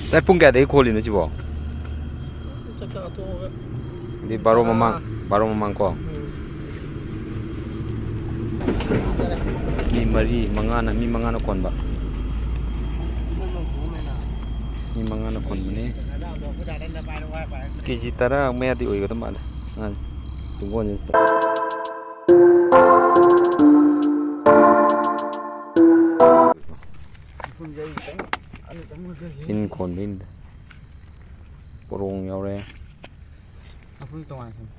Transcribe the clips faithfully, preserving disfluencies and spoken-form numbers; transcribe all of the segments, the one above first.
ꯉꯁꯥꯏ ꯄꯨꯡ ꯀꯌꯥꯗꯒꯤ ꯈꯣꯜꯂꯤꯅꯣ ꯁꯤꯕꯣ? ꯆꯥꯛ ꯆꯥ ꯇꯣꯛꯑꯒ꯫ ꯑꯗꯨꯗꯤ ꯕꯥꯔꯣ ꯃꯃꯥꯡ, ꯇꯔꯥ꯫ ꯕꯥꯔꯣ ꯃꯃꯥꯡ ꯀꯣ? ꯎꯝ꯫ ꯃꯤ ꯃꯔꯤ, ꯃꯉꯥꯅ, ꯃꯤ ꯃꯉꯥꯅ ꯀꯣꯟꯕ꯫ ꯃꯤ ꯃꯉꯥꯅ ꯀꯣꯟꯕꯅꯤ꯫ ꯀꯦ ꯖꯤ ꯇꯔꯥ ꯃꯌꯥꯗꯤ ꯑꯣꯏꯒꯗꯕ ꯃꯥꯜꯂꯦ꯫ ꯉꯥ ꯇꯨꯡꯒꯣꯟꯁꯦ꯫ ꯏꯟ ꯈꯣꯟꯕ ꯏꯟꯗ꯫ ꯄꯣꯔꯣꯡ ꯌꯥꯎꯔꯦ꯫ ꯃꯐꯝ ꯇꯣꯉꯥꯟ ꯈꯟ-,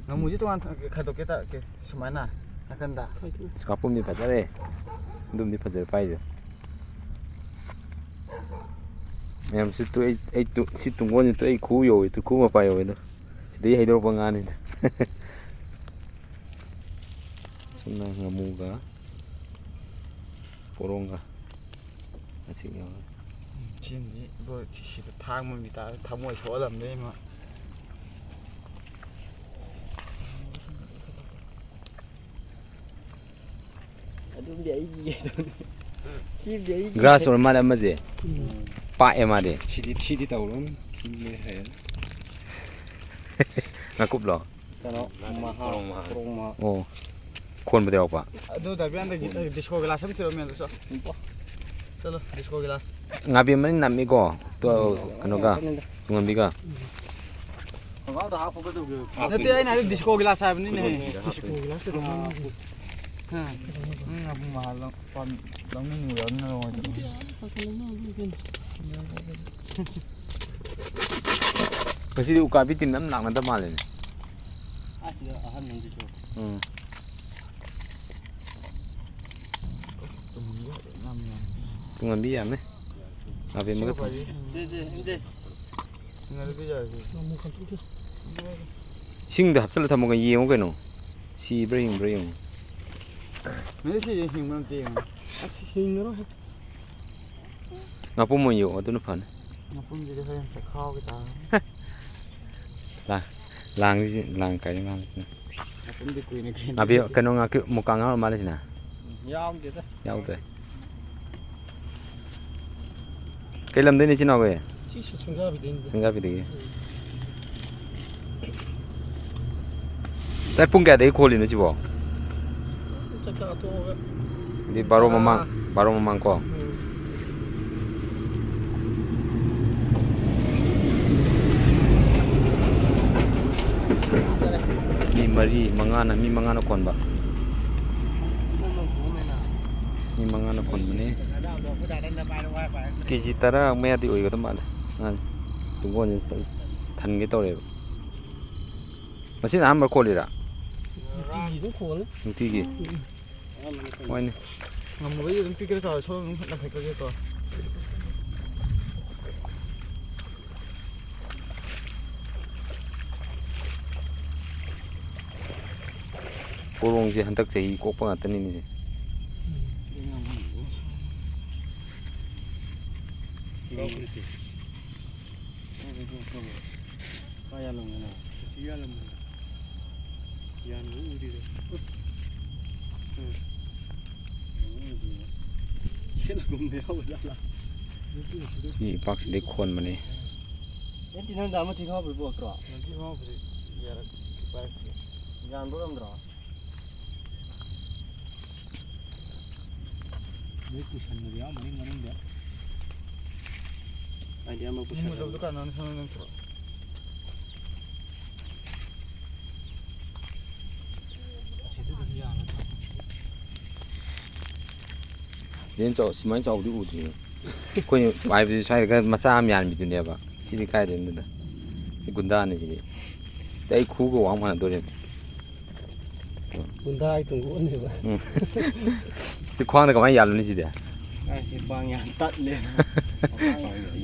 ꯉꯥꯃꯨꯁꯦ ꯇꯣꯉꯥꯟ ꯊ-, ꯈꯥꯏꯗꯣꯛꯀꯦ ꯇꯥꯔꯛꯀꯦ, ꯁꯨꯃꯥꯏꯅ, ꯅꯥꯀꯟꯗ꯫ ꯑꯁ, ꯉꯥꯄꯨꯝꯗꯤ ꯐꯖꯔꯦ꯫ ꯑꯗꯨꯝꯗꯤ ꯐꯖꯔꯦ ꯄꯥꯏꯁꯦ꯫ ꯃꯌꯥꯝꯁꯤ ꯇꯨ-, ꯑꯩ, ꯑꯩ ꯇꯨ-, ꯁꯤ ꯇꯨꯡꯒꯣꯟꯁꯤ ꯇꯨ-, ꯑꯩ ꯈꯨ ꯌꯧꯋꯤ, ꯇꯨ ꯈꯨ ꯃꯄꯥ ꯌꯧꯋꯤ ꯑꯗꯣ꯫ ꯁꯤꯗꯩ ꯍꯩꯗꯣꯔꯛꯄ ꯉꯥꯅꯤꯗ꯫ ꯁꯨꯝꯅ ꯉꯥꯃꯨꯒ ꯄꯣꯔꯣꯡꯒ ꯃꯁꯤꯡ ꯌꯥꯎꯔꯦ꯫ ꯁꯤꯃꯗꯤ ꯏꯕꯣ, ꯁꯤꯗ ꯊꯥꯡ ꯃꯃꯤ ꯇꯥꯔꯦ, ꯊꯃꯣꯏ ꯁꯣꯛꯍꯜꯂꯝꯗꯣꯏ ꯃꯥ꯫ ꯑꯗꯨꯝꯗꯤ ꯑꯩꯒꯤ ꯁꯤꯗꯤ ꯑꯩꯒꯤ ꯒ꯭ꯔꯥꯁ ꯑꯣꯏꯔ ꯃꯥꯜꯂꯦ ꯑꯃꯁꯦ꯫ ꯎꯝ꯫ ꯄꯥꯛꯑꯦ ꯃꯥꯗꯤ꯫ ꯁꯤꯗꯤ, ꯁꯤꯗꯤ ꯇꯧꯔꯣꯅ꯫ ꯉꯥꯀꯨꯞꯂꯣ? ꯀꯩꯅꯣ, ꯃꯍꯥ, ꯀꯣꯔꯣꯡ ꯃꯍꯥ꯫ ꯀꯣꯔꯣꯡ ꯃꯍꯥ꯫ ꯑꯣ꯫ ꯈꯣꯟꯕꯗ ꯌꯥꯎꯔꯛꯄ꯫ ꯑꯗꯨ ꯗꯥꯕꯤꯌꯥꯟꯗꯒꯤ, ꯑ, ꯗꯤꯁꯀꯣ ꯒꯤꯂꯥꯁ ꯑꯃ ꯊꯤꯔꯛꯑꯣ, ꯃꯌꯥꯝꯗ ꯆꯣ꯫ ꯆꯠꯂꯣ, ꯗꯤꯁꯀꯣ ꯒꯤꯂꯥꯁ꯫ ꯉꯥꯕꯦꯝꯃꯅꯤ ꯅꯝꯃꯤꯀꯣ꯫ ꯇꯣ, ꯀꯩꯅꯣꯒ, ꯇꯨꯡꯍꯟꯕꯤꯒ꯫ ꯈꯣꯡꯒ꯭ꯔꯥꯎꯗ ꯍꯥꯞꯄꯒ ꯇꯧꯒꯦ꯫ ꯅꯠꯇꯦ, ꯑꯩꯅ ꯍꯥꯏꯗꯤ ꯗꯤꯁꯀꯣ ꯒꯤꯂꯥꯁ ꯍꯥꯏꯕꯅꯤꯅꯦ꯫ ꯗꯤꯁꯀꯣ ꯒꯤꯂꯥꯁ ꯀꯩꯗꯧꯅꯤ? ꯍꯥ? ꯅꯪ ꯉꯥꯄꯨꯝ ꯃꯍꯥ ꯂꯧ-, ꯄꯥꯝ-, ꯂꯧꯅꯤꯡꯉꯤꯕ ꯅꯪ ꯂꯧꯔꯣꯏꯗꯕ꯫ ꯉꯁꯤꯗꯤ ꯎꯀꯥꯕꯤ ꯇꯤꯝ ꯌꯥꯝ ꯂꯥꯛꯅꯗꯕ ꯃꯥꯜꯂꯦꯅꯦ꯫ ꯑꯁꯤꯗ ꯑꯍꯟ ꯑꯃꯁꯨ ꯎꯝ꯫ ꯇꯨꯡꯍꯟꯕꯤ ꯌꯥꯝꯃꯦ꯫ ꯉꯥꯕꯦꯝꯃꯒ ꯇꯨꯡ-, ꯁꯦ, ꯁꯦ, ꯏꯟꯗꯦ꯫ ꯏꯁꯤꯡꯗ ꯍꯥꯞꯆꯤꯜꯂ ꯊꯝꯃꯒ ꯌꯦꯡꯉꯨ ꯀꯩꯅꯣ꯫ ꯁꯤꯕ꯭ꯔꯥ ꯍꯤꯡꯕ꯭ꯔꯥ ꯌꯦꯡꯉꯨ꯫ ꯃꯁꯤ ꯁꯤꯁꯦ ꯍꯤꯡꯕ꯭ꯔꯥ ꯑꯝꯇ ꯌꯦꯡꯉꯨ꯫ ꯑꯁ, ꯍꯤꯡꯉꯔꯣꯏ꯫ ꯉꯥꯄꯨꯝ ꯑꯣꯏꯅ ꯌꯣꯛꯑꯣ, ꯑꯗꯨꯅ ꯐꯅꯤ꯫ ꯉꯥꯄꯨꯝꯁꯤꯗꯤ ꯍꯣꯔꯦꯟ ꯆꯥꯛꯈꯥꯎꯒꯤ ꯇꯥꯔꯅꯤ꯫ ꯂꯥꯡ-, ꯂꯥꯡꯁꯤ, ꯂꯥꯡ ꯀꯥꯏꯗ ꯉꯥꯡꯁꯤꯅ? ꯉꯥꯄꯨꯝꯗꯤ ꯀꯨꯏꯅ ꯀꯨꯏꯅ ꯉꯥꯕꯤ-, ꯀꯩꯅꯣ ꯉꯥꯀꯤ-, ꯃꯨꯀꯥ ꯉꯥ ꯑꯣꯏꯔ ꯃꯥꯜꯂꯦ ꯁꯤꯅ? ꯌꯥꯎꯗꯦꯗ꯫ ꯌꯥꯎꯗꯦ꯫ ꯀꯩ ꯂꯝꯗꯩꯅꯣ ꯏꯆꯤꯟ ꯏꯅꯥꯎꯈꯩ? ꯁꯤ ꯁꯤ ꯁꯤꯡꯒꯥꯕꯤꯗꯩꯅꯤꯗ꯫ ꯁꯤꯡꯒꯥꯕꯤꯗꯒꯤ꯫ ꯎꯝ꯫ ꯆꯥꯛ ꯄꯨꯡ ꯀꯌꯥꯗꯒꯤ ꯈꯣꯜꯂꯤꯅꯣ ꯁꯤꯕꯣ? ꯆꯥꯛ ꯆꯥ ꯇꯣꯛꯑꯒ꯫ ꯑꯗꯨꯗꯤ ꯕꯥꯔꯣ ꯃꯃꯥꯡ, ꯇꯔꯥ꯫ ꯕꯥꯔꯣ ꯃꯃꯥꯡ ꯀꯣ? ꯎꯝ꯫ ꯃꯤ ꯃꯔꯤ, ꯃꯉꯥꯅ, ꯃꯤ ꯃꯉꯥꯅ ꯀꯣꯟꯕ꯫ ꯃꯤ ꯃꯉꯥꯅ ꯀꯣꯟꯕꯅꯤ꯫ ꯀꯦꯖꯤ ꯇꯔꯥ ꯃꯌꯥꯗꯤ ꯑꯣꯏꯒꯗꯕ ꯃꯥꯜꯂꯦ꯫ ꯉꯥꯁꯦ ꯇꯨꯡꯒꯣꯟꯁꯦ ꯐꯖꯅ ꯊꯟꯒꯦ ꯇꯧꯔꯦꯕ꯫ ꯉꯁꯤꯅ ꯑꯍꯥꯟꯕ ꯀꯣꯜꯂꯤꯔꯥ? ꯅꯨꯡꯇꯤꯒꯤ ꯑꯗꯨꯝ ꯈꯣꯜꯂꯦ꯫ ꯅꯨꯡꯇꯤꯒꯤ? ꯎꯝ꯫ ꯍꯣꯏꯅꯦ꯫ ꯉꯝꯃꯒꯗꯤ ꯑꯗꯨꯝ ꯄꯤꯛꯀꯦꯔꯥ ꯆꯥꯎꯔꯦ, ꯁꯣꯝ ꯑꯗꯨꯝ ꯂꯪꯈꯠꯈ꯭ꯔꯒꯦꯀꯣ꯫ ꯄꯣꯔꯣꯡꯁꯦ ꯍꯟꯗꯛ ꯆꯍꯤ ꯀꯣꯛꯄ ꯉꯥꯛꯇꯅꯤꯅꯦ꯫ ꯀꯥꯏ ꯌꯥꯜꯂꯝꯒꯦꯅꯣ? ꯁꯤ ꯌꯥꯜꯂꯝꯕꯅꯦ꯫ ꯌꯥꯟꯕ ꯎꯗꯦꯗ꯫ ꯎꯝ꯫ ꯁꯤꯅꯒꯨꯝꯕ ꯌꯥꯎꯕ ꯖꯥꯠꯂꯥ? ꯁꯤ ꯏꯄꯥꯛꯁꯤꯗꯩ ꯈꯣꯟꯕꯅꯦ꯫ ꯅꯠꯇꯦ, ꯅꯪꯗ ꯑꯃ ꯊꯤ ꯈꯥꯎꯕꯗꯨ ꯄꯨꯔꯛꯇ꯭ꯔꯣ? ꯅꯪ ꯊꯤ ꯈꯥꯎꯕꯗꯤ ꯌꯥꯔꯛ-, ꯄꯥꯏꯔꯛꯇꯦ꯫ ꯌꯥꯟꯕ ꯉꯝꯗ꯭ꯔꯣ? ꯂꯣꯏ ꯄꯨꯁꯟꯕꯗꯤ ꯌꯥꯎꯔꯝꯃꯅꯤ ꯃꯅꯨꯡꯗ꯫ ꯑꯩꯗꯤ ꯑꯃ ꯄꯨꯁꯜꯂꯦ꯫ ꯃꯆꯧꯗꯣ ꯀꯅꯥꯅꯣ ꯈꯪꯉ ꯅꯠꯇ꯭ꯔꯣ? ꯑꯁꯤꯗ ꯑꯗꯨꯝ ꯌꯥꯜꯂ ꯊꯝꯃꯣ꯫ ꯁꯤꯗꯩ ꯍꯦꯟꯅ ꯆꯥꯎ-, ꯁꯨꯃꯥꯏꯅ ꯆꯥꯎꯕꯗꯤ ꯎꯗ꯭ꯔꯤꯌꯦ꯫ ꯑꯩꯈꯣꯏꯅ ꯄꯥꯏꯕꯗꯤ ꯁ꯭ꯋꯥꯏꯗ ꯈꯔ ꯃꯆꯥ ꯑꯃ ꯌꯥꯟꯕꯤꯗꯨꯅꯦꯕ꯫ ꯁꯤꯗꯤ ꯀꯥꯏꯗꯩꯅꯣꯗ? ꯁꯤ ꯒꯨꯟꯗꯥꯅꯤ ꯁꯤꯗꯤ꯫ ꯑꯩ ꯈꯨꯒ ꯋꯥꯡ ꯃꯥꯟꯅꯗꯣꯔꯦ꯫ ꯒꯨꯟꯗꯥꯒꯤ ꯇꯨꯡꯒꯣꯟꯅꯦꯕ꯫ ꯎꯝ꯫ ꯁꯤ ꯈ꯭ꯋꯥꯡꯗ ꯀꯃꯥꯏꯅ ꯌꯥꯜꯂꯨꯅꯤ ꯁꯤꯗꯤ? ꯑꯩ ꯁꯤ ꯈ꯭ꯋꯥꯡ ꯌꯥꯝ ꯇꯠꯂꯦ꯫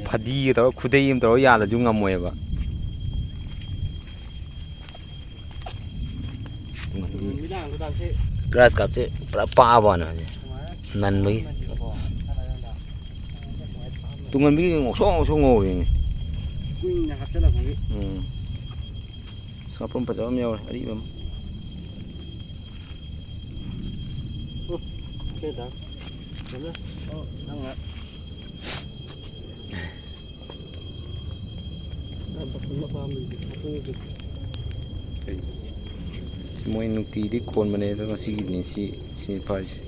ꯐꯗꯤꯒ ꯇꯧꯔ, ꯈꯨꯗꯩ ꯑꯃ ꯇꯧꯔ ꯌꯥꯜꯂꯁꯨ ꯉꯝꯃꯣꯏꯕ꯫ ꯅꯨꯃꯤꯗꯥꯡ ꯅꯨꯡꯗꯥꯡꯁꯦ ꯒ꯭ꯔꯥꯁ ꯀꯥꯞꯁꯦ ꯄꯨꯔꯥ ꯄꯥꯕ ꯋꯥꯅꯤ ꯍꯧꯖꯤꯛ꯫ ꯁꯨꯃꯥꯏꯅ ꯅꯟꯕꯒꯤ꯫ ꯐꯝꯃꯅꯤꯕꯀꯣ꯫ ꯇꯨꯡꯍꯟꯕꯤꯒꯤ ꯉꯧꯁꯣꯛ ꯉꯧꯁꯣꯛ ꯉꯧꯔꯤꯅꯦ꯫ ꯀꯨꯏꯅ ꯍꯥꯞꯆꯜꯂꯛꯄꯒꯤ꯫ ꯎꯝ꯫ ꯉꯥꯄ꯭ꯔꯨꯝ ꯐꯖꯕ ꯑꯃ ꯌꯥꯎꯔꯦ, ꯑꯔꯤꯕ ꯑꯃ꯫ ꯎꯝ, ꯁꯤꯗ꯫ ꯐꯖꯅ꯫ ꯑꯣ, ꯅꯪ ꯉꯥꯏꯍꯥꯛ꯫ ꯕꯁꯟ ꯃꯆꯥ ꯑꯃ ꯂꯩꯕꯗꯣ, ꯃꯈꯣꯡ ꯎꯞꯄꯗꯣ꯫ ꯁꯤ ꯃꯣꯏ ꯅꯨꯡꯇꯤꯗꯤ ꯈꯣꯟꯕꯅꯦ, ꯑꯗꯣ ꯉꯁꯤꯒꯤꯅꯤ ꯁꯤ, ꯁꯤ ꯐꯥꯔꯤꯁꯦ꯫